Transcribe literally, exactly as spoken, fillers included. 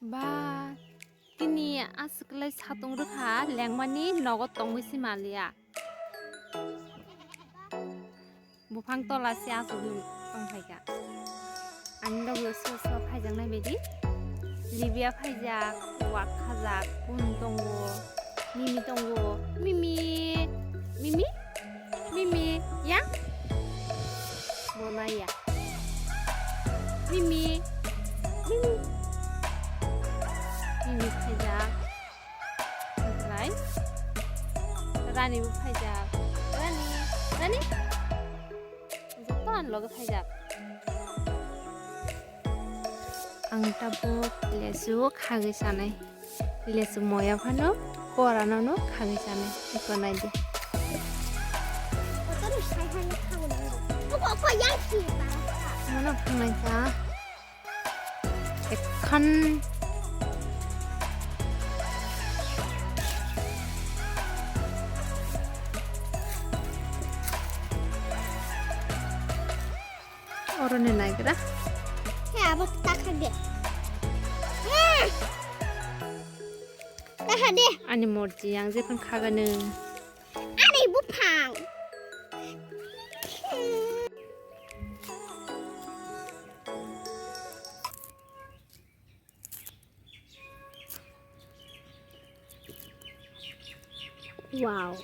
Ba, tini aswk lai satung rwkha, lengmani nogo tongwi se manliya. Buphang tola se aswk tongphaikha. Ani logo so so phaijaknai baidi. Libya phaijak, wak khajak, kun tongo, Mimi tongo, Mimi, Mimi, Mimi, ya? Bona ya. Mimi, Mimi, Mimi phaijak. Omprai Rani bo phaijak. Rani, Rani. Joto ani loge phaijak. Ang tabuk lesu khagwi sanai. Lesu moya phano korano no khagwi sanai. Iko nai di. Mono phangnai ta. Ekhan. Oro ni naigra. He, abo ta kha de. He. Ta kha de. Ani morji, ang jephang khaga nung. Ani buphang. Wow.